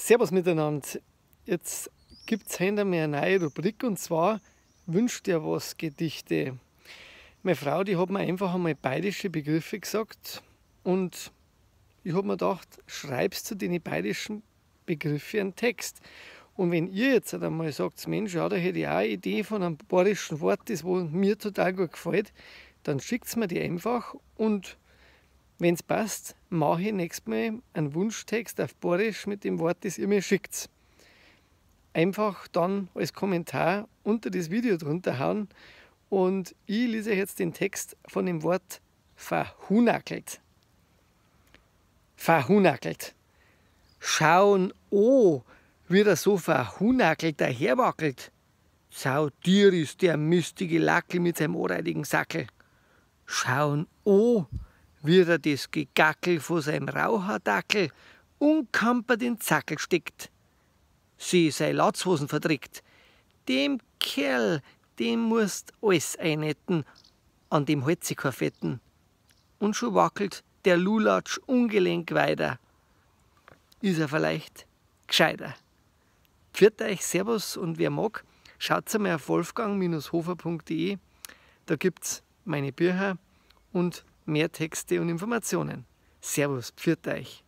Servus miteinander. Jetzt gibt es heute einmal eine neue Rubrik, und zwar "Wünscht dir was Gedichte". Meine Frau, die hat mir einfach einmal bayerische Begriffe gesagt und ich habe mir gedacht, schreibst zu den bayerischen Begriffen einen Text. Und wenn ihr jetzt einmal sagt, Mensch, ja, da hätte ich auch eine Idee von einem bayerischen Wort, das wo mir total gut gefällt, dann schickt mir die einfach und wenn es passt, mache ich nächstes Mal einen Wunschtext auf Bayerisch mit dem Wort, das ihr mir schickt. Einfach dann als Kommentar unter das Video drunter hauen und ich lese jetzt den Text von dem Wort verhunackelt. Verhunackelt. Schauen oh, wie der so verhunackelt daherwackelt. Sau Tier ist der mistige Lackel mit seinem ohrreidigen Sackel. Schauen oh, wie er das Gegackel vor seinem Raucherdackel unkampert in Zackel steckt. Sie sei Latzhosen verdrückt. Dem Kerl, dem musst alles einnetten, an dem hält sie kein Fetten. Und schon wackelt der Lulatsch ungelenk weiter. Ist er vielleicht gescheiter. Pfiat euch, Servus und wer mag, schaut einmal auf wolfgang-hofer.de. Da gibt's meine Bücher und mehr Texte und Informationen. Servus, pfiat euch.